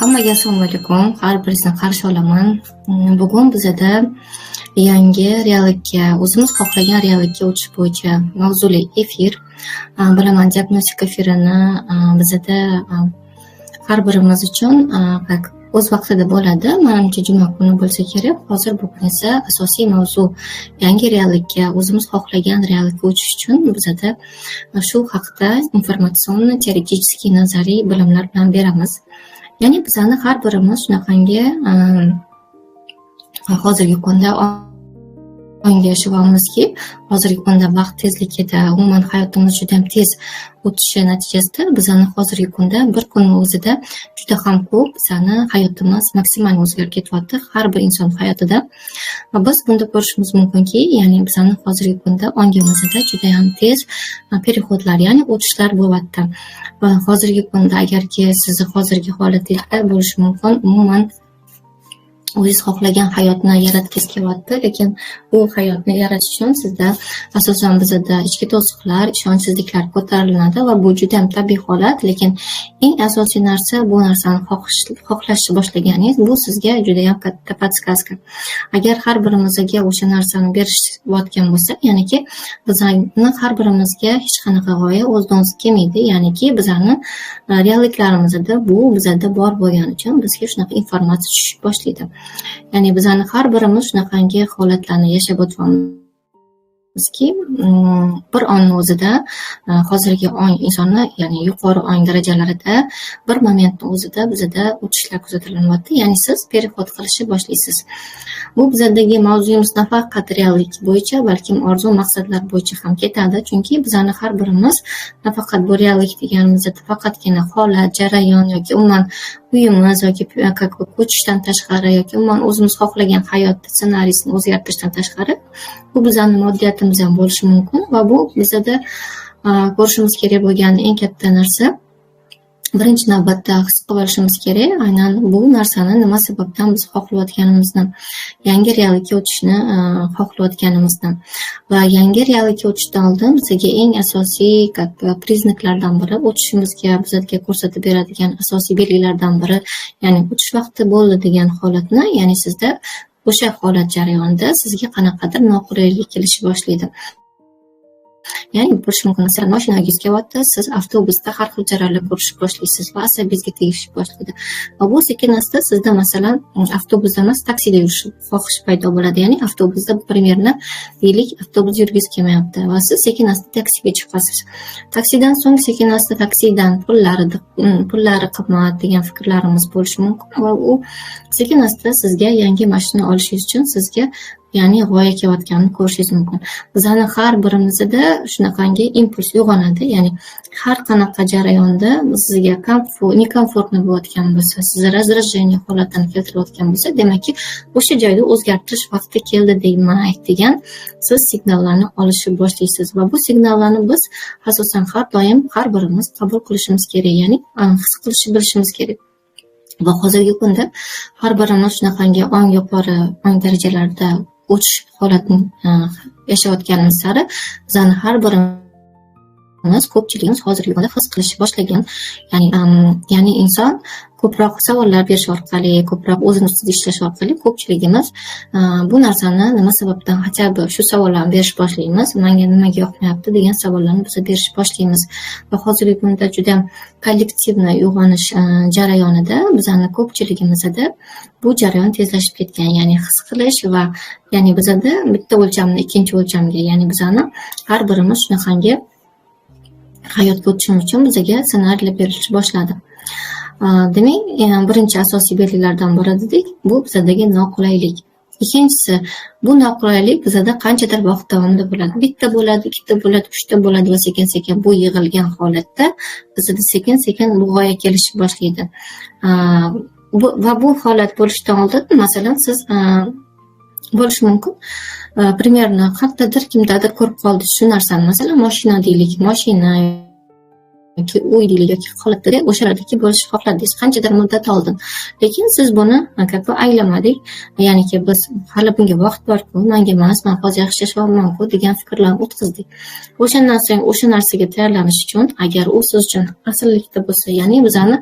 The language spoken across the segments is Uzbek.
Hammaga assalomu alaykum. Har biringizni qarshi olaman. Bugun bizada yangi reallikka, o'zimiz xohlagan reallikka o'tish bo'yicha mavzuli efir. Bilaman, diagnostika efirini bizada har birimiz uchun как o'z vaqtida bo'ladi. Manimcha, juma kuni bo'lsa kerak. Hozir bugun esa asosiy mavzu yangi reallikka, o'zimiz xohlagan reallikka o'tish uchun bizada shu haqda информационно теоретический nazariy bilimlar bilan beramiz. Ya'ni bizani har birimiz shunaqangi hozirgi kunda ongi yashayapmizki, hozirgi kunda vaqt tezligida, umuman hayotimiz judayam tez o'tishi natijasida bizani hozirgi kunda bir kunni o'zida juda ham ko'p bizani hayotimiz maksimal o'zgarib ketyapti har bir inson hayotida. Va biz bunda ko'rishimiz mumkinki, ya'ni bizani hozirgi kunda ongimizda judayam tez переход lar, ya'ni o'tishlar bo'lyapti. Va hozirgi kunda agarki sizni hozirgi holatingizda bo'lishi mumkin, umuman o'zingiz xohlagan hayotni yaratgingiz kelyapti, lekin bu hayotni yaratish uchun sizda asosan bizada ichki to'siqlar, ishonchsizliklar ko'tarilinadi va bu judayam tabiiy holat, lekin eng asosiy narsa bu narsani xohlashni boshlaganingiz, bu sizga judayam katta подсказка. Agar har birimizga o'sha narsani berishayotgan bo'lsa, ya'niki bizani har birimizga hech qanaqa g'oya o'zidan o'zi kelmaydi, ya'niki bizani realliklarimizda bu bizada bor bo'lgani uchun bizga shunaqa informatsiya tushib boshlaydi. Ya'ni bizani har birimiz shunaqangi holatlarni yashab o'tyapmizki, bir onni o'zida hozirgi ong insonni, ya'ni yuqori ong darajalarida bir momentni o'zida bizada o'tishlar kuzatilyapti. Ya'ni siz переход qilishni boshlaysiz. Bu bizadagi mavzuyimiz nafaqat reallik bo'yicha, balkim orzu maqsadlar bo'yicha ham ketadi. Chunki bizani har birimiz nafaqat bu reallik deganimizda faqatgina holat, jarayon yoki umuman uyimiz yoki как бы ko'chishdan tashqari yoki umuman o'zimiz xohlagan hayot ssenariysini o'zgartirishdan tashqari, bu bizani moddiyatimiz ham bo'lishi mumkin va bu bizada ko'rishimiz kerak bo'lgan eng katta narsa, birinchi navbatda his qilib olishimiz kerak aynan bu narsani nima sababdan biz xohlayotganimizni, yangi reallikka o'tishni xohlayotganimizni. Va yangi reallikka o'tishdan oldin bizga eng asosiy как бы признак lardan biri, o'tishimizga bizga ko'rsatib beradigan asosiy belgilardan biri, ya'ni o'tish vaqti bo'ldi degan holatni, ya'ni sizda o'sha holat jarayonida sizga qanaqadir noqulaylik kelishni boshlaydi. Ya'ni bo'lishi mumkin, masalan, mashinangiz kelyapti, siz avtobusda har xil jarayonlar ko'rishni boshlaysiz va asabingizga tegishni boshlaydi. Va bu sekin asta sizda, masalan, avtobusda emas, taksida yurish xohish paydo bo'ladi. Ya'ni avtobusda примерно, deylik, avtobus yurgisi kelmayapti va siz sekin asta taksiga chiqasiz. Taksidan so'ng sekin asta taksidan pullari qimmat degan fikrlarimiz bo'lishi mumkin va u sekin asta sizga yangi mashina olishingiz uchun sizga, ya'ni g'oya kelayotganini ko'rishingiz mumkin. Bizani har birimizda shunaqangi impuls uyg'onadi, ya'ni har qanaqa jarayonda sizga некомфортно bo'layotgan bo'lsa, sizni раздражение holatini keltirayotgan bo'lsa, demakki, o'sha joyda o'zgartirish vaqti keldi demak degan siz signallarni olishni boshlaysiz va bu signallarni biz asosan har doim har birimiz qabul qilishimiz kerak, ya'ni his qilishni bilishimiz kerak. Va hozirgi kunda har birimiz shunaqangi ong yuqori ong darajalarida o'tish holatini yashayotganimiz sari bizani har birimiz, ko'pchiligimiz hozirgi kunda his qilishni boshlagan. Ya'ni inson ko'proq savollar berish orqali, ko'proq o'zini ustida ishlash orqali ko'pchiligimiz bu narsani nima sababdan, хотя бы shu savollarni berish boshlaymiz, manga nimaga yoqmayapti degan savollarni biz berish boshlaymiz. Va hozirgi kunda judayam коллективный uyg'onish jarayonida bizani ko'pchiligimizda bu jarayon tezlashib ketgan, ya'ni his qilish va ya'ni bizada bitta o'lchamni ikkinchi o'lchamga, ya'ni bizani har birimiz shunaqangi hayotga o'tishimiz uchun bizaga ssenariylar berilishni boshladi. Demak, birinchi asosiy belgilardan biri dedik, bu bizadagi noqulaylik. Ikkinchisi, bu noqulaylik bizada qanchadir vaqt davomida bo'ladi. Bitta bo'ladi, ikkita bo'ladi, uchta bo'ladi va sekin-sekin bu yig'ilgan holatda bizada sekin-sekin bu g'oya kelishni boshlaydi. Va bu holat bo'lishidan oldin, masalan, siz bo'lishi mumkin, примерно qayerdadir kimdadir ko'rib qoldi shu narsani. Masalan, moshina deylik, moshina Yoki uy deylik yoki holatda o'shalardagi bo'lishni xohladingiz qanchadir muddat oldin. Lekin siz buni как бы anglamadik. Ya'niki biz hali bunga vaqt borku, manga emas, man hozir yaxshi yashayapmanku degan fikrlarni o'tkazdik. O'shandan so'ng o'sha narsaga tayyorlanish uchun, agar u siz uchun asllikda bo'lsa, ya'ni bizani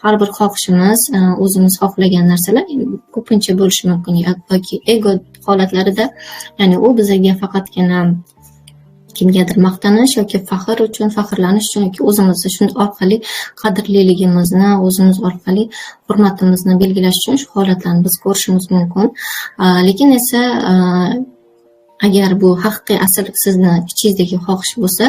har bir xohishimiz, o'zimiz xohlagan narsalar ko'pincha bo'lishi mumkin yoki ego holatlarida, ya'ni u bizaga faqatgina kimgadir maqtanish yoki faxr uchun, faxrlanish uchun yoki o'zimizni shu orqali qadrliligimizni, o'zimiz orqali hurmatimizni belgilash uchun shu holatlarni biz ko'rishimiz mumkin. Lekin esa agar bu haqiqiy, asl sizni ichingizdagi xohish bo'lsa,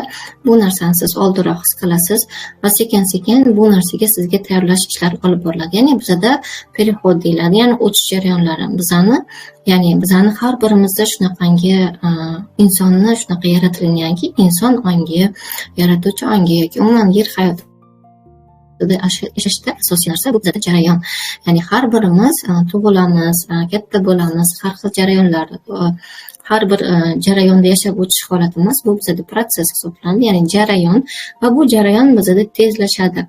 bu narsani siz oldinroq his qilasiz va sekin-sekin bu narsaga sizga tayyorlash ishlari olib boriladi. Ya'ni bizada переход deyiladi, ya'ni o'tish jarayonlari. Bizani, ya'ni bizani har birimizda shunaqangi insonni shunaqa yaratilganki, inson ongi, yaratuvchi ongi yoki umuman yer hayotida yashashda asosiy narsa bu bizada jarayon. Ya'ni har birimiz tug'ilamiz, katta bo'lamiz, har xil jarayonlar, har bir jarayonda yashab o'tish holatimiz bu bizada protsess hisoblanadi, ya'ni jarayon, va bu jarayon bizada tezlashadi.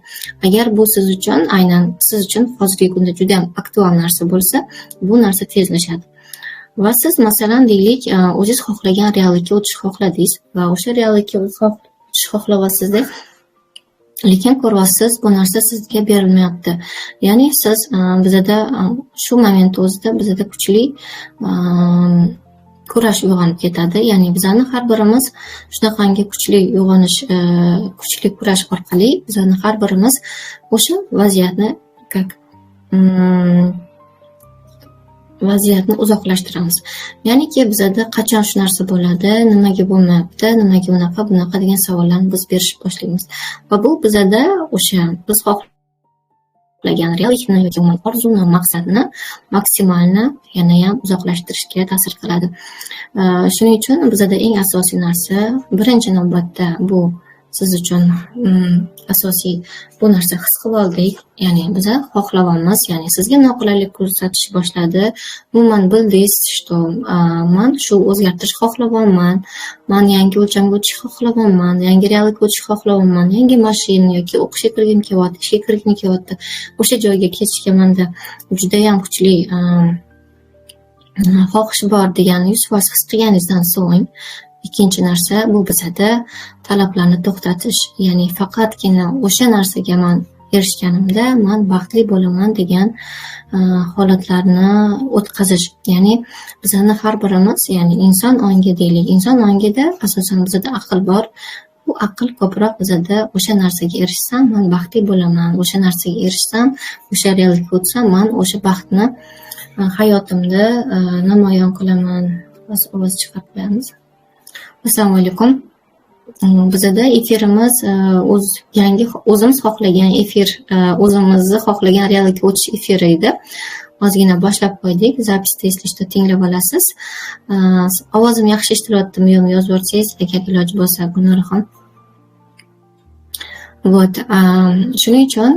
Agar bu siz uchun, aynan siz uchun hozirgi kunda juda ham aktual narsa bo'lsa, bu narsa tezlashadi. Va siz, masalan, deylik, o'zingiz xohlagan reallikka o'tishni xohladingiz va o'sha reallikka o'tishni xohlayapsizda, lekin ko'ryapsiz, bu narsa sizga berilmayapti. Ya'ni siz bizada shu moment o'zida bizada kuchli kurash uyg'onib ketadi. Ya'ni bizani har birimiz shunaqangi kuchli uyg'onish, kuchli kurash orqali bizani har birimiz o'sha vaziyatni как vaziyatni uzoqlashtiramiz. Ya'niki bizada qachon shu narsa bo'ladi, nimaga bo'lmayapti, nimaga unaqa, bunaqa degan savollarni biz berishni boshlaymiz. Va bu bizada o'sha biz xohlagan reallikni yoki umuman orzuni, maqsadni максимально yanayam uzoqlashtirishga ta'sir qiladi. Shuning uchun bizada eng asosiy narsa, birinchi navbatda bu siz uchun asosiy bu narsa his qilib oldik, ya'ni biza xohlayapmiz, ya'ni sizga noqulaylik ko'rsatishni boshladi. Umuman bildingiz, что man shu o'zgartirishni xohlayapman, man yangi o'lchamga o'tishni xohlayapman, yangi reallikka o'tishni xohlayapman, yangi mashina yoki o'qishga kirgim kelyapti, ishga kirgim kelyapti. O'sha joyga ketishga manda judayam kuchli xohish bor deganni 100% his qilganingizdan so'ng, ikkinchi narsa bu bizada talablarni to'xtatish, ya'ni faqatgina o'sha narsaga man erishganimda man baxtli bo'laman degan holatlarni o'tkazish. Ya'ni bizani har birimiz, ya'ni inson ongi deylik, inson ongida asosan bizada aql bor. Bu aql ko'proq bizada o'sha narsaga erishsam, man baxtli bo'laman, o'sha narsaga erishsam, o'sha reallikka o'tsam, man o'sha baxtni hayotimda namoyon qilaman. Ovoz chiqarib qo'yamiz. Assalomu alaykum. Bizada efirimiz o'z yangi o'zimiz xohlagan efir, o'zimizni xohlagan reallikka o'tish efiri edi. Ozgina boshlab qo'ydik. Запись da, если что, tinglab olasiz. Ovozim yaxshi eshitilyaptimi, yo'qmi, yozib yuborsangiz, agar iloji bo'lsa, Gulnoraxon. Вот, shuning uchun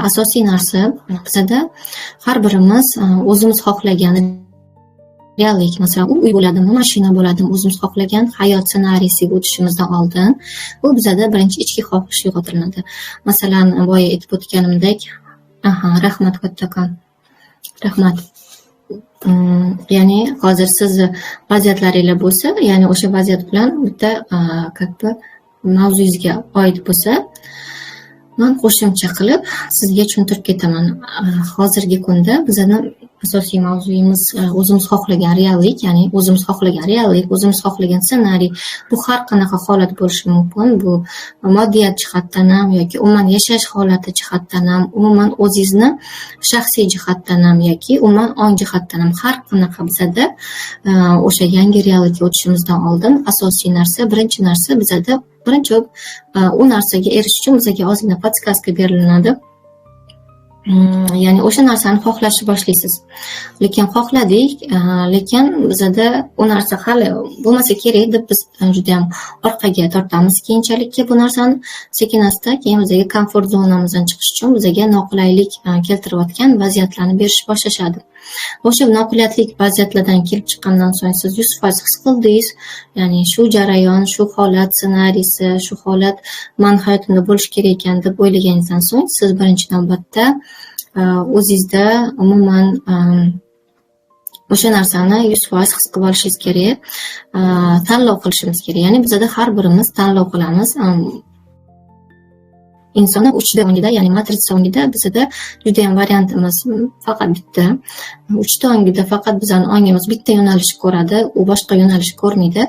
asosiy narsa bizada har birimiz o'zimiz xohlagan reallik, masalan, u uy bo'ladimi, mashina bo'ladimi, o'zimiz xohlagan hayot ssenariysiga o'tishimizdan oldin bu bizada birinchi ichki xohish uyg'otilinadi. Masalan, boya aytib o'tganimdek, aha, rahmat kattakon. Rahmat. Ya'ni hozir sizni vaziyatlaringlar bo'lsa, ya'ni o'sha vaziyat bilan bitta как бы mavzuyingizga oid bo'lsa, man qo'shimcha qilib sizga tushuntirib ketaman. Hozirgi kunda bizani asosiy mavzuyimiz o'zimiz xohlagan reallik, ya'ni o'zimiz xohlagan reallik, o'zimiz xohlagan ssenariy. Bu har qanaqa holat bo'lishi mumkin. Bu moddiyat jihatdan ham yoki umuman yashash holati jihatdan ham, umuman o'zingizni shaxsiy jihatdan ham yoki umuman ong jihatdan ham, har qanaqa bizada o'sha yangi reallikka o'tishimizdan oldin asosiy narsa, birinchi narsa bizada birinchi u narsaga erishish uchun bizga ozgina подсказка berilinadi. Ya'ni o'sha narsani xohlashni boshlaysiz. Lekin xohladik, lekin bizada u narsa hali bo'lmasa kerak deb biz judayam orqaga tortamiz keyinchalik bu narsani. Sekin asta keyin bizga komfort zonamizdan chiqish uchun bizga noqulaylik keltirayotgan vaziyatlarni berishni boshlashadi. O'sha noqulaylik vaziyatlardan kelib chiqqandan so'ng siz 100% his qildingiz, ya'ni shu jarayon, shu holat ssenariysi, shu holat mani hayotimda bo'lishi kerak ekan deb o'ylaganingizdan so'ng siz birinchi navbatda o'zingizda umuman o'sha narsani 100% his qilib olishingiz kerak, tanlov qilishimiz kerak. Ya'ni bizada har birimiz tanlov qilamiz. Insonni 3D ongida, ya'ni matritsa ongida bizada judayam variantimiz faqat bitta. 3D ongida faqat bizani ongimiz bitta yo'nalish ko'radi, u boshqa yo'nalish ko'rmaydi.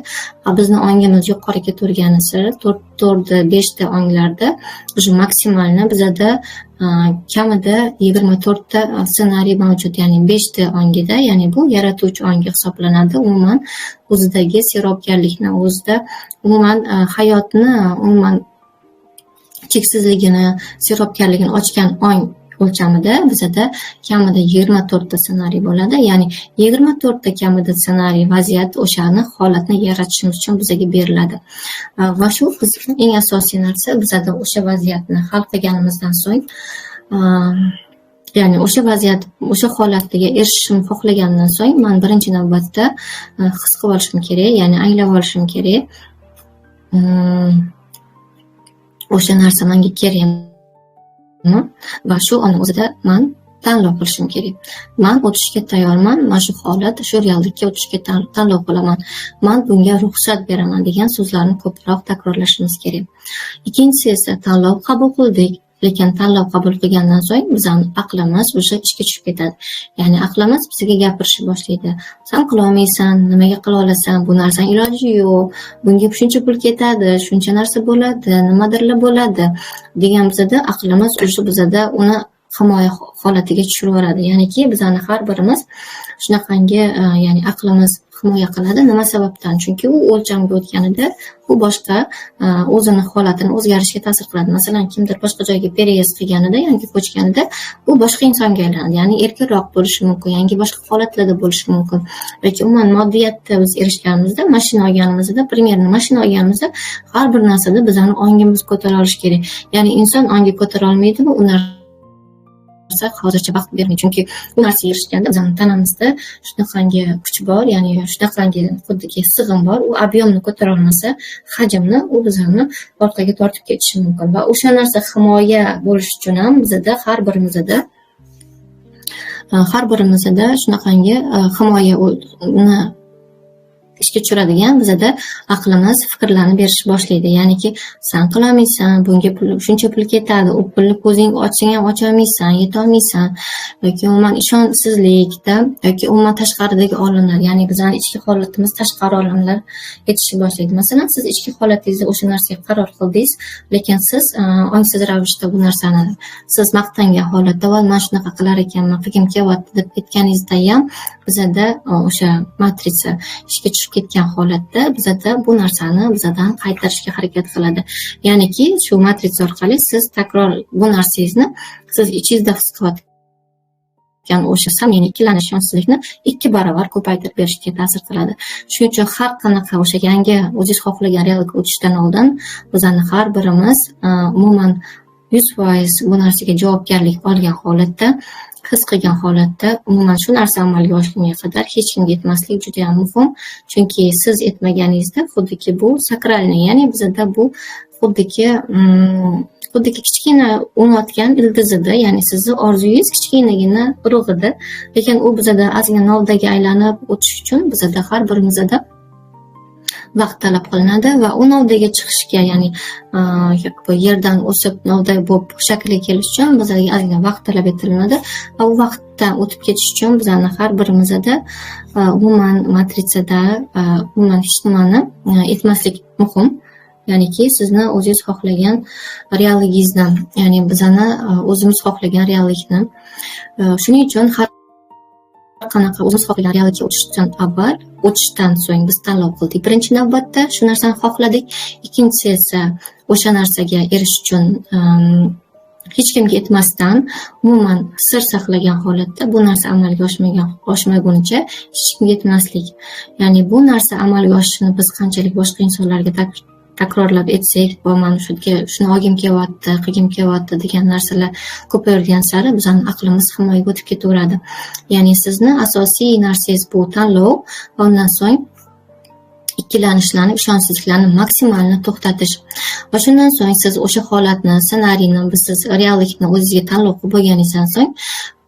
Bizni ongimiz yuqori ketavergani sari 4D, 5D onglarda уже maksimalni bizada kamida 24 ta ssenariy mavjud, ya'ni 5D ongida, ya'ni bu yaratuvchi ongi hisoblanadi. Umuman o'zidagi serobgarlikni, o'zida umuman hayotni umuman cheksizligini, serobgarligini ochgan ong o'lchamida bizada kamida 24 ta ssenariy bo'ladi. Ya'ni 24 ta kamida ssenariy vaziyat o'shani holatni yaratishimiz uchun bizaga beriladi. Va shu biz eng asosiy narsa bizada o'sha vaziyatni hal qilganimizdan so'ng, ya'ni o'sha vaziyat, o'sha holatga erishishimni xohlagandan so'ng man birinchi navbatda his qilib olishim kerak, ya'ni anglab olishim kerak. O'sha narsa menga kerakmi va shu onni o'zida man tanlov qilishim kerak. Man o'tishga tayyorman, mana shu holat, shu reallikka o'tishga tanlov qilaman. Man bunga ruxsat beraman degan so'zlarni ko'proq takrorlashimiz kerak. Ikkinchisi esa tanlov qabul qildik, lekin tanlov qabul qilgandan so'ng bizani aqlimiz o'sha ishga tushib ketadi. Ya'ni aqlimiz bizga gapirishni boshlaydi. San qilolmaysan, nimaga qila olasan, bu narsani iloji yo'q, bunga shuncha pul ketadi, shuncha narsa bo'ladi, nimadirlar bo'ladi degan bizada aqlimiz o'sha bizada uni himoya holatiga tushirib yuboradi. Ya'niki bizani har birimiz shunaqangi, ya'ni aqlimiz himoya qiladi. Nima sababdan? Chunki u o'lchamga o'tganida u boshqa o'zini holatini o'zgarishiga ta'sir qiladi. Masalan, kimdir boshqa joyga переезд qilganida, yangi ko'chganida u boshqa insonga aylanadi. Ya'ni erkinroq bo'lishi mumkin, yangi boshqa holatlarda bo'lishi mumkin. Yoki umuman moddiyatda biz erishganimizda, mashina olganimizda, примерно mashina olganimizda har bir narsada bizani ongimiz ko'tara olishi kerak. Ya'ni inson ongi ko'tara olmaydimi, u narsa hozircha vaqt bermaydi. Chunki u narsaga erishganda bizani tanamizda shunaqangi kuch bor, ya'ni shunaqangi xuddiki sig'im bor, u объем ni ko'tara olmasa, hajmni u bizani orqaga tortib ketishi mumkin. Va o'sha narsa himoya bo'lishi uchun ham bizada har birimizda shunaqangi himoyani ishga tushiradigan bizada aqlimiz fikrlarni berishni boshlaydi. Ya'niki san qilolmaysan, bunga pul, shuncha pul ketadi, u pulni ko'zing ochsang ham ocholmaysan, yetolmaysan yoki umuman ishonchsizlikda yoki umuman tashqaridagi olamlar, ya'ni bizani ichki holatimiz tashqari olamlar yetishni boshlaydi. Masalan, siz ichki holatingizda o'sha narsaga qaror qildingiz, lekin siz ongsiz ravishda bu narsani siz maqtangan holatda va man shunaqa qilar ekanman, qilgim kelyapti deb aytganingizda ham bizada o'sha matritsa ishga tushib ketgan holatda bizada bu narsani bizadan qaytarishga harakat qiladi. Ya'niki shu matritsa orqali siz takror bu narsangizni siz ichingizda his qilayotgan o'sha samimiy ikkilanish, ishonchsizlikni 2 barobar ko'paytirib berishga ta'sir qiladi. Shuning uchun har qanaqa o'sha yangi o'zingiz xohlagan realga o'tishdan oldin bizani har birimiz umuman 100% bu narsaga javobgarlik olgan holatda, his qilgan holatda umuman shu narsa amalga oshgunga qadar hech kimga aytmaslik juda ham muhim. Chunki siz aytmaganingizda xuddiki bu sakralniy, ya'ni bizada bu xuddiki kichkina o'nayotgan ildizida, ya'ni sizni orzungiz kichkinagina urug'ida, lekin u bizada ozgina novdaga aylanib o'tish uchun bizada har birimizda vaqt talab qilinadi va u novdaga chiqishga, ya'ni yerdan o'sib novda bo'lib shaklga kelish uchun bizga ozgina vaqt talab etiladi va u vaqtdan o'tib ketish uchun bizani har birimizda umuman matritsada umuman hech nimani aytmaslik muhim. Ya'niki sizni o'zingiz xohlagan realligingizni, ya'ni bizani o'zimiz xohlagan reallikni. Shuning uchun har qanaqa o'zimiz xohlagan reallikka o'tishdan avval, o'tishdan so'ng biz tanlov qildik. Birinchi navbatda shu narsani xohladik. Ikkinchisi esa o'sha narsaga erishish uchun hech kimga aytmasdan, umuman sir saqlagan holatda bu narsa amalga oshmagunicha hech kimga aytmaslik. Ya'ni bu narsa amalga oshishini biz qanchalik boshqa insonlarga Takrorlab aytsak va "Man shu shuni olgim kelyapti, qilgim kelyapti" degan narsalar ko'paygan sari bizani aqlimiz himoyaga o'tib ketaveradi. Ya'ni sizni asosiy narsangiz bu tanlov va undan so'ng ikkilanishlarni, ishonchsizliklarni максимально to'xtatish. Va shundan so'ng siz o'sha holatni, ssenariyni, siz reallikni o'zingizga tanlov qilib bo'lganingizdan so'ng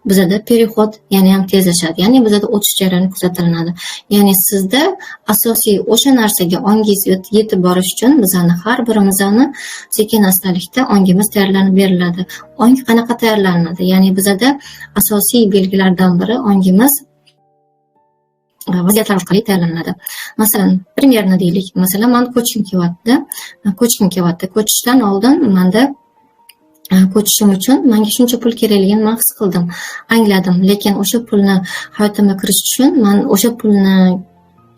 bizada переход yanayam tezlashadi. Ya'ni bizada o'tish jarayoni kuzatilinadi. Ya'ni sizda asosiy o'sha narsaga ongingiz yetib borish uchun bizani har birimizni sekin astalikda ongimiz tayyorlanib beriladi. Ong qanaqa tayyorlanadi? Ya'ni bizada asosiy belgilardan biri ongimiz vaziyatlar orqali tayyorlanadi. Masalan, примерно deylik. Masalan, man ko'chgim kelyapti. Ko'chgim kelyapti. Ko'chishdan oldin manda, ko'chishim uchun menga shuncha pul kerakligini man his qildim, angladim. Lekin o'sha pulni hayotimga kirish uchun, man o'sha pulni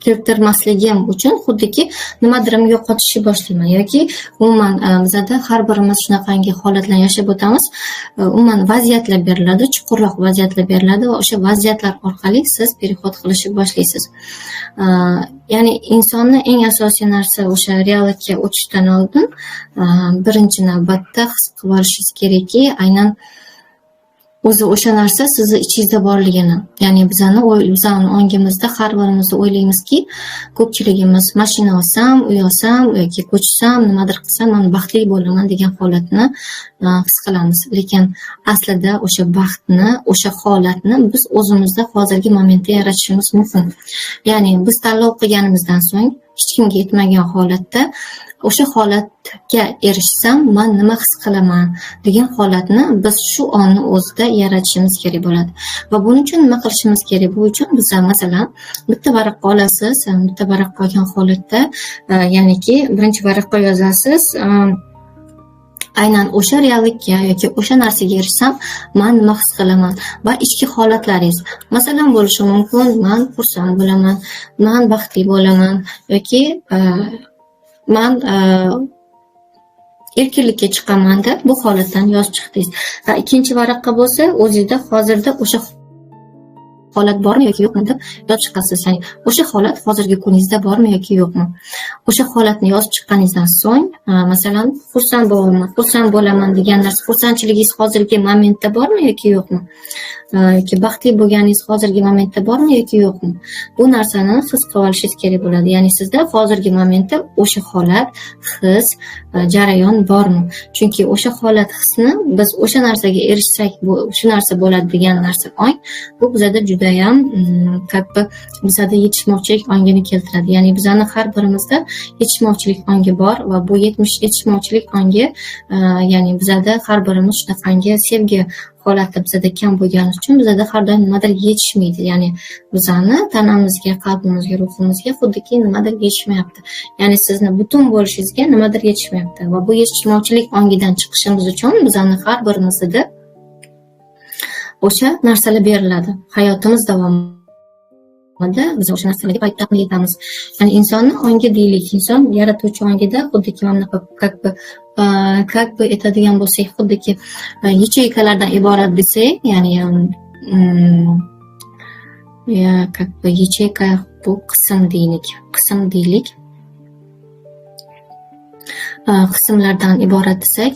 keltirmasligim uchun xuddiki nimadirimni yo'qotishni boshlayman yoki umuman, bizada har birimiz shunaqangi holatlarni yashab o'tamiz. Umuman vaziyatlar beriladi, chuqurroq vaziyatlar beriladi va o'sha vaziyatlar orqali siz переход qilishni boshlaysiz. Ya'ni insonni eng asosiy narsa o'sha reallikka o'tishdan oldin, birinchi navbatda his qilib olishingiz kerakki, aynan o'zi o'sha narsa sizni ichingizda borligini. Ya'ni bizani ongimizda har birimiz o'ylaymizki, ko'pchiligimiz mashina olsam, uy olsam yoki ko'chsam, nimadir qilsam, man baxtli bo'laman degan holatni his qilamiz. Lekin aslida o'sha baxtni, o'sha holatni biz o'zimizda hozirgi momentda yaratishimiz mumkin. Ya'ni biz tanlov qilganimizdan so'ng hech kimga aytmagan holatda o'sha holatga erishsam, man nima his qilaman degan holatni biz shu onni o'zida yaratishimiz kerak bo'ladi. Va buning uchun nima qilishimiz kerak? Bu uchun biza, masalan, bitta varaqqa olasiz, bitta varaqqa olgan holatda, ya'niki birinchi varaqqa yozasiz, aynan o'sha reallikka yoki o'sha narsaga erishsam, man nima his qilaman va ichki holatlaringiz. Masalan, bo'lishi mumkin, man xursand bo'laman, man baxtli bo'laman yoki man erkinlikka chiqaman deb bu holatdan yozib chiqdingiz. Va ikkinchi varaqqa bo'lsa, o'zingizda hozirda o'sha holat bormi yoki yo'qmi deb yozib chiqasiz. Ya'ni o'sha holat hozirgi kuningizda bormi yoki yo'qmi? O'sha holatni yozib chiqqaningizdan so'ng, masalan, xursand bo'laman, xursand bo'laman degan narsa, xursandchiligingiz hozirgi momentda bormi yoki yo'qmi? Yoki baxtli bo'lganingiz hozirgi momentda bormi yoki yo'qmi? Bu narsani his qilib olishingiz kerak bo'ladi. Ya'ni sizda hozirgi momentda o'sha holat, his, jarayon bormi? Chunki o'sha holat, hisni biz o'sha narsaga erishsak, bu shu narsa bo'ladi degan narsa ong, bu bizada judayam, как бы, bizada yetishmovchilik ongini keltiradi. Ya'ni bizani har birimizda yetishmovchilik ongi bor va bu yetishmovchilik ongi, ya'ni bizada har birimiz shunaqangi sevgi holati bizada kam bo'lgani uchun bizada har doim nimadir yetishmaydi. Ya'ni bizani tanamizga, qalbimizga, ruhimizga xuddiki nimadir yetishmayapti. Ya'ni sizni butun bo'lishingizga nimadir yetishmayapti va bu yetishmovchilik ongidan chiqishimiz uchun bizani har birimizda o'sha narsalar beriladi. Hayotimiz davomida biz o'sha narsalarga paytda yetamiz. Ya'ni insonni ongi deylik, inson yaratuvchi ongida xuddiki mana bunaqa, как бы aytadigan bo'lsak, xuddiki yacheykalardan iborat desak, ya'ni как бы yacheyka bu qism deylik, qism deylik. Qismlardan iborat desak,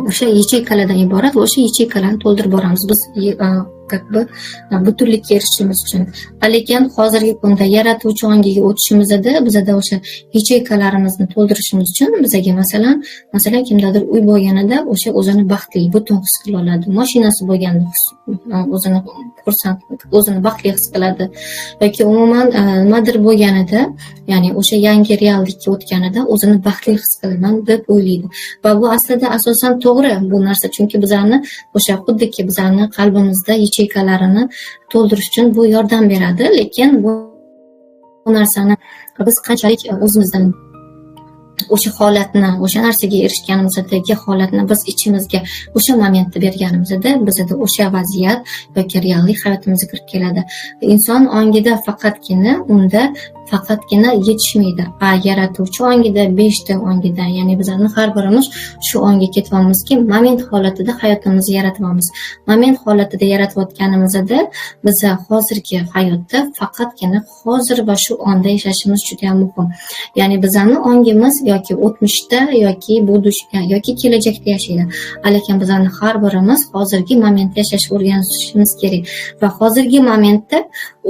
o'sha yacheykalardan iborat va o'sha yacheykalarni to'ldirib boramiz biz, как бы, butunlikka erishishimiz uchun. Lekin hozirgi kunda yaratuvchi ongiga o'tishimizda bizada o'sha yacheykalarimizni to'ldirishimiz uchun bizaga, masalan, kimdadir uy bo'lganida o'sha o'zini baxtli, butun his qila oladi. Mashinasi bo'lganda o'zini xursand, o'zini baxtli his qiladi yoki umuman, nimadir bo'lganida, ya'ni o'sha yangi reallikka o'tganida o'zini baxtli his qilaman deb o'ylaydi. Va bu aslida asosan to'g'ri bu narsa, chunki bizani o'sha xuddiki bizani qalbimizda yacheykalarini to'ldirish uchun bu yordam beradi. Lekin bu narsani biz qanchalik o'zimizdan o'sha holatni, o'sha narsaga erishganimizdagi holatni biz ichimizga o'sha momentda berganimizda bizada o'sha vaziyat yoki reallik hayotimizga kirib keladi. Inson ongida faqatgina, unda faqatgina yetishmaydi. A yaratuvchi ongida, 5D ongida, ya'ni bizani har birimiz shu onga ketyapmizki, moment holatida hayotimizni yaratyapmiz. Moment holatida yaratayotganimizda biza hozirgi hayotda faqatgina hozir va shu onda yashashimiz juda ham muhim. Ya'ni bizani ongimiz yoki o'tmishda, yoki будущий, yoki kelajakda yashaydi. Lekin bizani har birimiz hozirgi momentda yashashni o'rganishimiz kerak va hozirgi momentda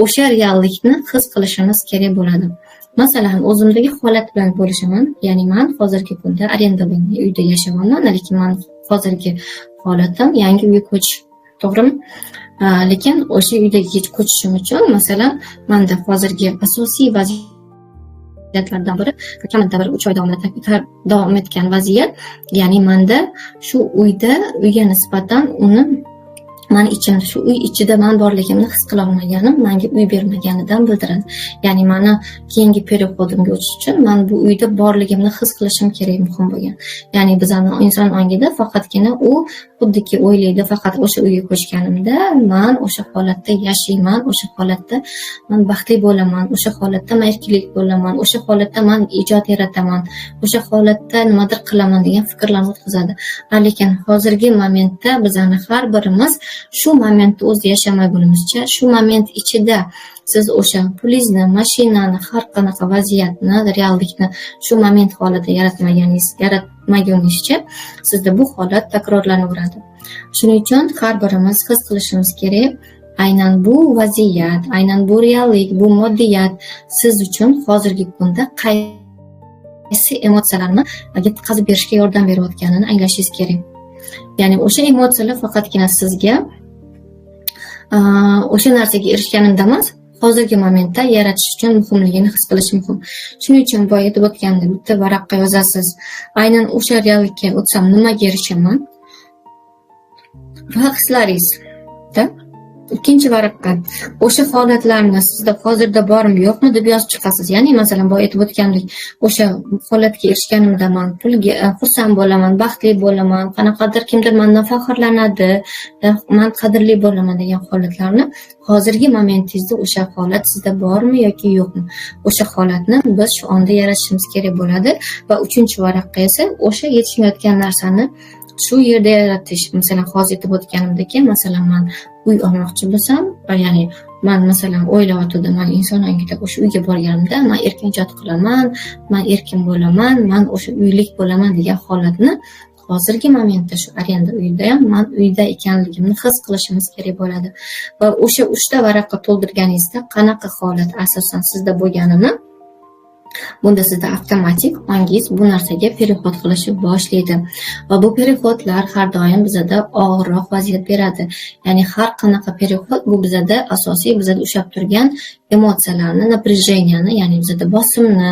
o'sha reallikni his qilishimiz kerak bo'ladi. Masalan, o'zimdagi holat bilan bo'lishaman. Ya'ni man hozirgi kunda arenda uyda yashayapman, lekin man hozirgi holatim yangi uyga ko'chish, to'g'rimi? Lekin o'sha uyga ko'chishim uchun, masalan, manda hozirgi asosiy vaziyatlardan biri, kamida bir 3 oy davom etgan vaziyat, ya'ni manda shu uyda, uyga nisbatan uni mani ichimda, shu uy ichida man borligimni his qila olmaganim manga uy bermaganidan bildiradi. Ya'ni mani keyingi переход imga o'tish uchun man bu uyda borligimni his qilishim kerak, muhim bo'lgan. Ya'ni bizani inson ongida faqatgina u xuddiki o'ylaydi, faqat o'sha uyga ko'chganimda man o'sha holatda yashayman, o'sha holatda man baxtli bo'laman, o'sha holatda man erkinlik bo'laman, o'sha holatda man ijod yarataman, o'sha holatda nimadir qilaman degan fikrlarni o'tkazadi. Lekin hozirgi momentda bizani har birimiz shu momentni o'zida yashamagunimizcha, shu moment ichida siz o'sha pulingizni, mashinani, har qanaqa vaziyatni, reallikni shu moment holatida yaratmaguningizcha sizda bu holat takrorlanaveradi. Shuning uchun har birimiz his qilishimiz kerak, aynan bu vaziyat, aynan bu reallik, bu moddiyat siz uchun hozirgi kunda qaysi emotsiyalarni yetkazib berishga yordam berayotganini anglashingiz kerak. Ya'ni o'sha emotsiyalar faqatgina sizga o'sha narsaga erishganimda emas, hozirgi momentda yaratish uchun muhimligini his qilish muhim. Shuning uchun boya aytib o'tganimdek, bitta varaqqa yozasiz. Aynan o'sha reallikka o'tsam, nimaga erishaman? Va hislaringizda ikkinchi varaqqa o'sha holatlarni sizda hozirda bormi, yo'qmi deb yozib chiqasiz. Ya'ni, masalan, boya aytib o'tgandek, o'sha holatga erishganimda man pulga xursand bo'laman, baxtli bo'laman, qanaqadir kimdir mandan faxrlanadi, man qadrli bo'laman degan holatlarni hozirgi momentingizda o'sha holat sizda bormi yoki yo'qmi? O'sha holatni biz shu onda yaratishimiz kerak bo'ladi va uchinchi varaqqa esa o'sha yetishmayotgan narsani shu yerda yaratish. Masalan, hozir aytib o'tganimdek, masalan, man uy olmoqchi bo'lsam, ya'ni man, masalan, o'ylayotgandim, man inson ongida o'sha uyga borganimda man erkin ijod qilaman, man erkin bo'laman, man o'sha uylik bo'laman degan holatni hozirgi momentda shu arenda uyda ham man uyda ekanligimni his qilishimiz kerak bo'ladi. Va o'sha uchta varaqqa to'ldirganingizda qanaqa holat asosan sizda bo'lganini, bunda sizda avtomatik ongingiz bu narsaga переход qilishni boshlaydi. Va bu переход lar har doim bizada og'irroq vaziyat beradi. Ya'ni har qanaqa переход bu bizada asosiy bizada ushlab turgan emotsiyalarni, напряжения ni, ya'ni bizada bosimni,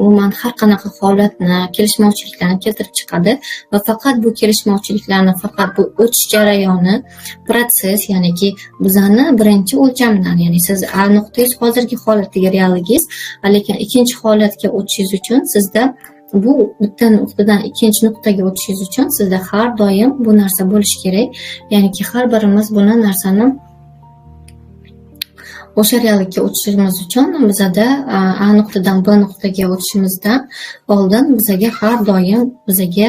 umuman har qanaqa holatni, kelishmovchiliklarni keltirib chiqadi va faqat bu kelishmovchiliklarni, faqat bu o'tish jarayoni, protsess, ya'niki bizani birinchi o'lchamdan, ya'ni siz A nuqtangiz hozirgi holatdagi realligingiz, lekin ikkinchi holatga o'tishingiz uchun sizda bu bitta nuqtadan ikkinchi nuqtaga o'tishingiz uchun sizda har doim bu narsa bo'lishi kerak. Ya'niki har birimiz buni narsani o'sha reallikka o'tishimiz uchun bizada A nuqtadan B nuqtaga o'tishimizdan oldin bizaga har doim bizaga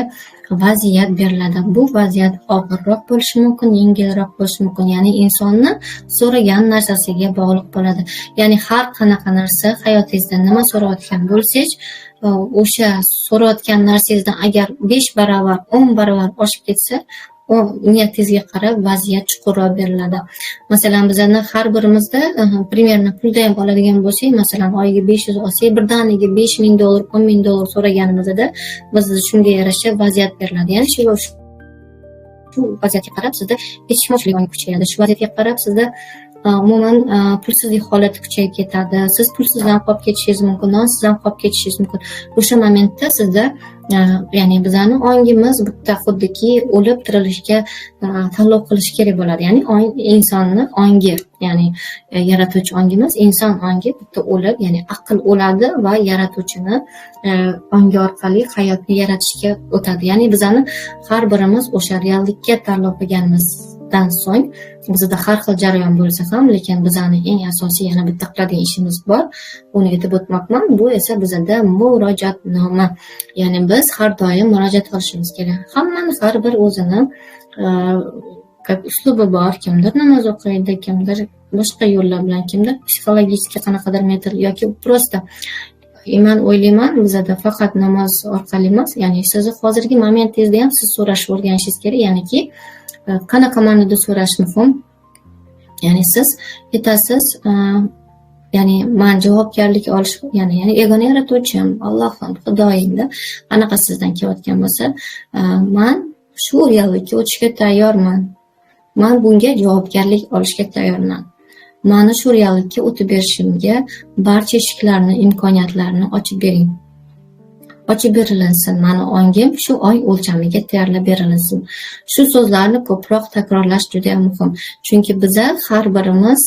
vaziyat beriladi. Bu vaziyat og'irroq bo'lishi mumkin, yengilroq bo'lishi mumkin. Ya'ni insonni so'ragan narsasiga bog'liq bo'ladi. Ya'ni har qanaqa narsa hayotingizda nima so'rayotgan bo'lsangiz, o'sha so'rayotgan narsangizdan agar 5 barobar, 10 barobar oshib ketsa, u niyatingizga qarab vaziyat chuqurroq beriladi. Masalan, bizani har birimizda примерно pulda ham oladigan bo'lsak, masalan, oyiga 500 olsak, birdaniga 5000 dollar, 10 ming dollar so'raganimizda bizda shunga yarasha vaziyat beriladi. Ya'ni shu vaziyatga qarab sizda yetishmovchilik kuchayadi. Shu vaziyatga qarab sizda umuman pulsizlik holati kuchayib ketadi. Siz pulsiz ham qolib ketishingiz mumkin, nonsiz ham qolib ketishingiz mumkin. O'sha momentda sizda, ya'ni bizani ongimiz bitta xuddiki o'lib tirilishga tanlov qilishi kerak bo'ladi. Ya'ni insonni ongi, ya'ni yaratuvchi ongimiz, inson ongi bitta o'lib, ya'ni aql o'ladi va yaratuvchini ongi orqali hayotni yaratishga o'tadi. Ya'ni bizani har birimiz o'sha reallikka tanlov qilganimizdan so'ng bizda har xil jarayon bo'lsa ham, lekin bizani eng asosiy yana bitta qiladigan ishimiz bor. Uni aytib o'tmoqman. Bu esa bizada murojaatnoma. Ya'ni biz har doim murojaat qilishimiz kerak. Hammani har bir o'zini как uslubi bor. Kimdir namoz o'qiydi, kimdir boshqa yo'llar bilan, kimdir psixologический qanaqadir metod yoki просто Man o'ylayman, bizada faqat namoz orqali emas, ya'ni sizni hozirgi momentingizda ham siz so'rashni o'rganishingiz kerak, ya'niki qanaqa ma'noda so'rash muhim. Ya'ni siz aytasiz, ya'ni man javobgarlik olish, ya'ni yagona yaratuvchim, Allohim, Xudoyimda qanaqa sizdan kelayotgan bo'lsa, man shu reallikka o'tishga tayyorman. Man bunga javobgarlik olishga tayyorman. Mani shu reallikka o'tib berishimga barcha eshiklarni, imkoniyatlarni ochib bering. Ochib berilinsin. Mani ongim shu ong o'lchamiga tayyorlab berilinsin. Shu so'zlarni ko'proq takrorlash juda ham muhim. Chunki biza har birimiz,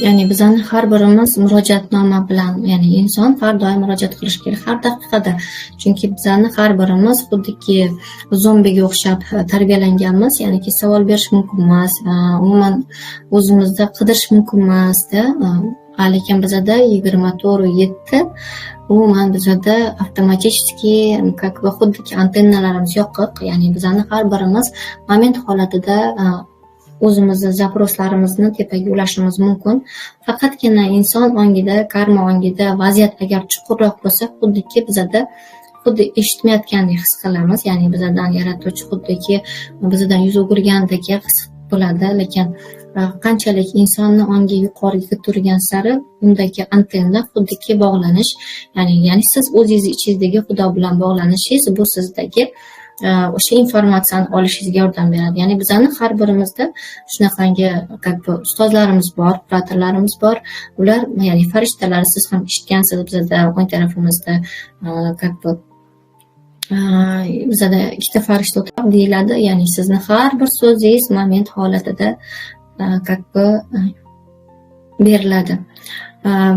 ya'ni bizani har birimiz murojaatnoma bilan, ya'ni inson har doim murojaat qilishi kerak, har daqiqada. Chunki bizani har birimiz xuddiki zombiga o'xshab tarbiyalanganmiz, ya'niki savol berish mumkin emas, umuman o'zimizda qidirish mumkin emasda. Lekin bizada 24/7 umuman bizada avtomatически, как бы, xuddiki antennalarimiz yoqiq, ya'ni bizani har birimiz moment holatida o'zimizni запрос larimizni tepaga ulashimiz mumkin. Faqatgina inson ongida, karma ongida vaziyat agar chuqurroq bo'lsa, xuddiki bizada xuddi eshitmayotgandek his qilamiz, ya'ni bizadan yaratuvchi xuddiki bizadan yuz o'girgandek his bo'ladi, lekin qanchalik insonni ongi yuqoriga turgan sari undagi antenna xuddiki bog'lanish, ya'ni siz o'zingizni ichingizdagi Xudo bilan bog'lanishingiz, bu sizdagi o'sha informatsiyani olishingizga yordam beradi. Ya'ni bizani har birimizda shunaqangi, как бы, ustozlarimiz bor, kuratorlarimiz bor. Ular, ya'ni farishtalar, siz ham eshitgansiz, bizada o'ng tarafimizda, как бы, bizada ikkita farishta o'tiradi deyiladi. Ya'ni sizni har bir so'zingiz moment holatida, как бы, beriladi.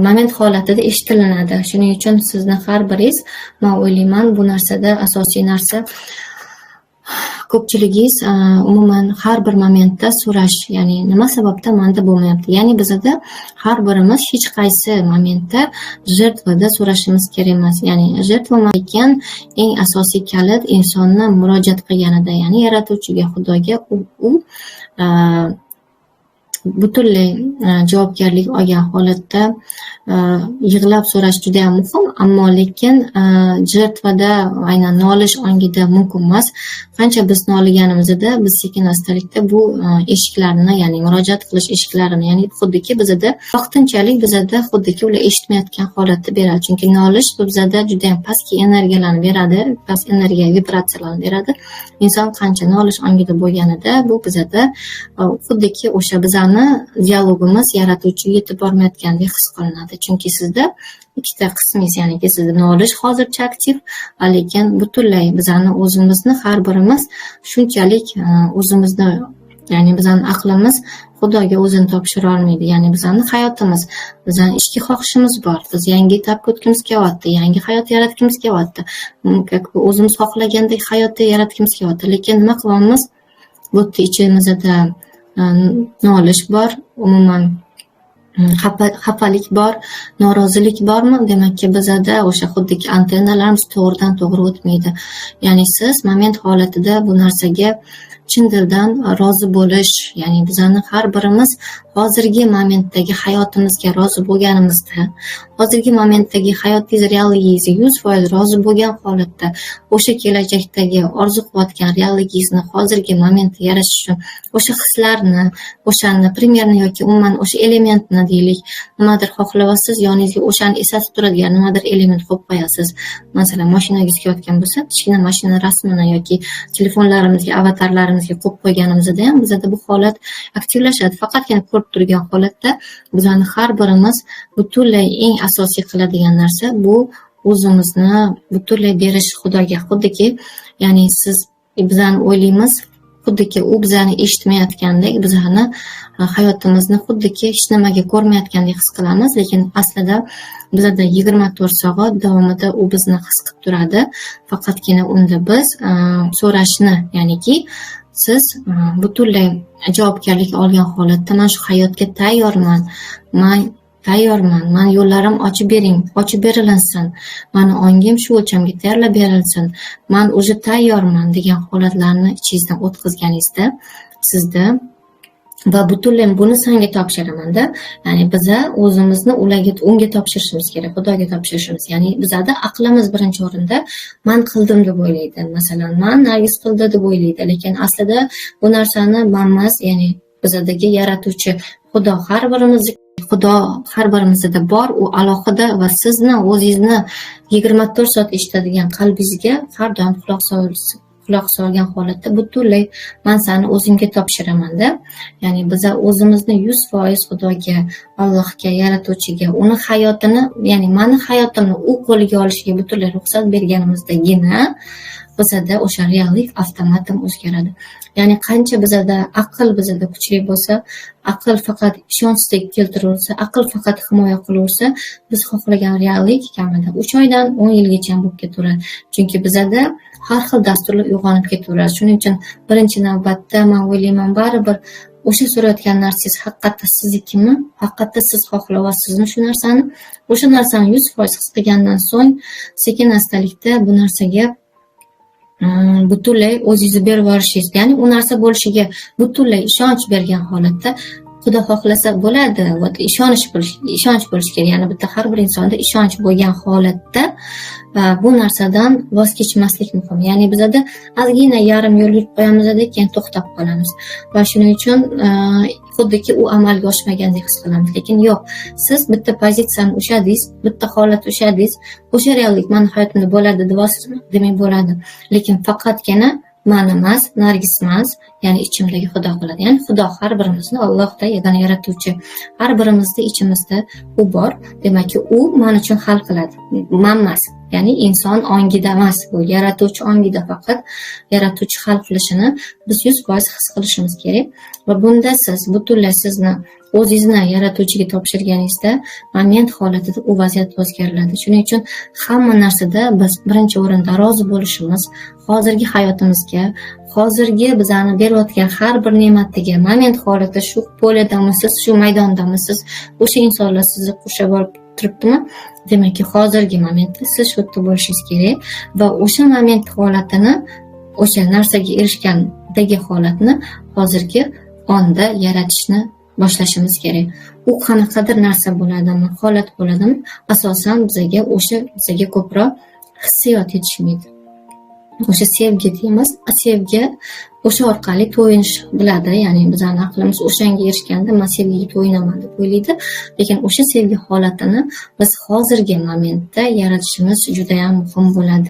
Moment holatida eshitilinadi. Shuning uchun sizni har biringiz, man o'ylayman, bu narsada asosiy narsa ko'pchiligingiz umuman har bir momentda so'rash, ya'ni nima sababdan manda bo'lmayapti? Ya'ni bizada har birimiz hech qaysi momentda жертва da so'rashimiz kerak emas. Ya'ni жертва ekan eng asosiy kalit insonni murojaat qilganida, ya'ni yaratuvchiga, Xudoga u butunlay javobgarlik olgan holatda yig'lab so'rash judayam muhim, ammo lekin жертва da aynan nolish ongida mumkin emas. Qancha biz noliganimizda, biz sekin astalikda bu eshiklarni, ya'ni murojaat qilish eshiklarini, ya'ni xuddiki bizada vaqtinchalik bizada xuddiki ular eshitmayotgan holatda beradi. Chunki nolish bu bizada judayam pastki energiyalarni beradi, past energiya vibratsiyalarni beradi. Inson qancha nolish ongida bo'lganida, bu bizada xuddiki o'sha bizani dialogimiz yaratuvchiga yetib bormayotgandek his qilinadi. Chunki sizda ikkita qismingiz, ya'niki sizda nolish hozircha aktiv, lekin butunlay bizani o'zimizni har birimiz shunchalik o'zimizni, ya'ni bizani aqlimiz Xudoga o'zini topshira olmaydi. Ya'ni bizani hayotimiz, bizani ichki xohishimiz bor. Biz yangi etapga o'tgimiz kelyapti, yangi hayot yaratgimiz kelyapti. Как бы o'zimiz xohlagandek hayotni yaratgimiz kelyapti. Lekin nima qilyapmiz? Bu yerda ichimizda nolish bor, umuman xafalik bor, norozilik bormi? Demakki, bizada o'sha xuddiki antennalarimiz to'g'ridan to'g'ri o'tmaydi. Ya'ni siz moment holatida bu narsaga chin dildan rozi bo'lish, ya'ni bizani har birimiz hozirgi momentdagi hayotimizga rozi bo'lganimizda, hozirgi momentdagi hayotingiz realligingizga 100% rozi bo'lgan holatda, o'sha kelajakdagi orzu qilayotgan realligingizni hozirgi momentda yaratish uchun o'sha hislarni, o'shani примерно yoki umuman o'sha elementni deylik, nimadir xohlayapsiz, yoningizga o'shani eslatib turadigan nimadir element qo'yib qo'yasiz. Masalan, mashinangiz kelayotgan bo'lsa, kichkina mashina rasmini yoki telefonlarimizga, avatarlarimizga qo'yib qo'yganimizda ham bizada bu holat aktivlashadi. Faqatgina ko'rib turgan holatda bizani har birimiz butunlay eng asosiy qiladigan narsa bu o'zimizni butunlay berish Xudoga. Xuddiki, ya'ni siz bizani o'ylaymiz, xuddiki u bizani eshitmayotgandek, bizani hayotimizni xuddiki hech nimaga ko'rmayotgandek his qilamiz, lekin aslida bizada 24 soat davomida u bizni his qilib turadi. Faqatgina unda biz so'rashni, ya'niki siz butunlay javobgarlik olgan holatda man shu hayotga tayyorman, man tayyorman, mani yo'llarim ochib bering, ochib berilinsin, mani ongim shu o'lchamga tayyorlab berilsin, man уже tayyorman degan holatlarni ichingizdan o'tkazganingizda sizda Va butunlay buni senga topshiraman-da. Ya'ni biza o'zimizni ularga, unga topshirishimiz kerak, Xudoga topshirishimiz. Ya'ni bizada aqlimiz birinchi o'rinda man qildim deb o'ylaydi. Masalan, man, Nargiz qildi deb o'ylaydi, lekin aslida bu narsani man emas, ya'ni bizadagi yaratuvchi Xudo, har birimizni Xudo har birimizda bor, u alohida va sizni o'zingizni 24 soat eshitadigan qalbingizga har doim quloq solgan holatda butunlay man sani o'zimga topshiraman-da. Ya'ni biza o'zimizni 100% Xudoga, Allohga, yaratuvchiga, uni hayotini, ya'ni mani hayotimni u qo'liga olishiga butunlay ruxsat berganimizdagina bizada o'sha reallik avtomatik o'zgaradi. Ya'ni qancha bizada aql bizada kuchli bo'lsa, aql faqat ishonchsizlik keltiraversa, aql faqat himoya qilaversa, biz xohlagan reallik kamida 3 oydan 10 yilgacha bo'lib ketaveradi. Chunki bizada har xil dasturlar uyg'onib ketaveradi. Shuning uchun birinchi navbatda man o'ylayman, baribir o'sha so'rayotgan narsangiz haqiqatda siznikimi? Haqiqatda siz xohlayapsizmi shu narsani? O'sha narsani 100% his qilgandan so'ng sekin astalikda bu narsaga butunlay o'zingizni berib yuborishingiz, ya'ni u narsa bo'lishiga butunlay ishonch bergan holatda, Xudo xohlasa bo'ladi. Вот ishonch bo'lishi kerak. Ya'ni bitta har bir insonda ishonch bo'lgan holatda bu narsadan voz kechmaslik muhim. Ya'ni bizada ozgina yarim yo'l yurib qo'yamizda, keyin to'xtab qolamiz va shuning uchun xuddiki u amalga oshmagandek his qilamiz. Lekin yo'q, siz bitta pozitsiyani ushladingiz, bitta holatni ushladingiz, o'sha reallik mani hayotimda bo'ladi deyapsizmi? Demak, bo'ladi. Lekin faqatgina man emas, Nargiz emas, ya'ni ichimdagi Xudo qiladi. Ya'ni Xudo har birimizni, Allohda yagona yaratuvchi. Har birimizda ichimizda u bor. Demakki, u man uchun hal qiladi. Man emas. Ya'ni inson ongida emas, bu yaratuvchi ongida, faqat yaratuvchi hal qilishini biz 100% his qilishimiz kerak. Va bunda siz butunlay sizni o'zingizni yaratuvchiga topshirganingizda moment holatida u vaziyat o'zgariladi. Shuning uchun hamma narsada biz birinchi o'rinda rozi bo'lishimiz, hozirgi hayotimizga, hozirgi bizani berayotgan har bir ne'matiga, moment holatida shu поле damisiz, shu maydondamisiz, o'sha insonlar sizni qurshab olib turibdimi? Demakki, hozirgi momentda siz shu yerda bo'lishingiz kerak va o'sha moment holatini, o'sha narsaga erishgandagi holatni hozirgi onda yaratishni boshlashimiz kerak. U qanaqadir narsa bo'ladimi, holat bo'ladimi, asosan bizaga o'sha, bizaga ko'proq hissiyot yetishmaydi. O'sha sevgi deymiz, sevgi o'sha orqali to'yinish biladi, ya'ni bizani aqlimiz o'shanga erishganda man sevgiga to'yinaman deb o'ylaydi, lekin o'sha sevgi holatini biz hozirgi momentda yaratishimiz judayam muhim bo'ladi.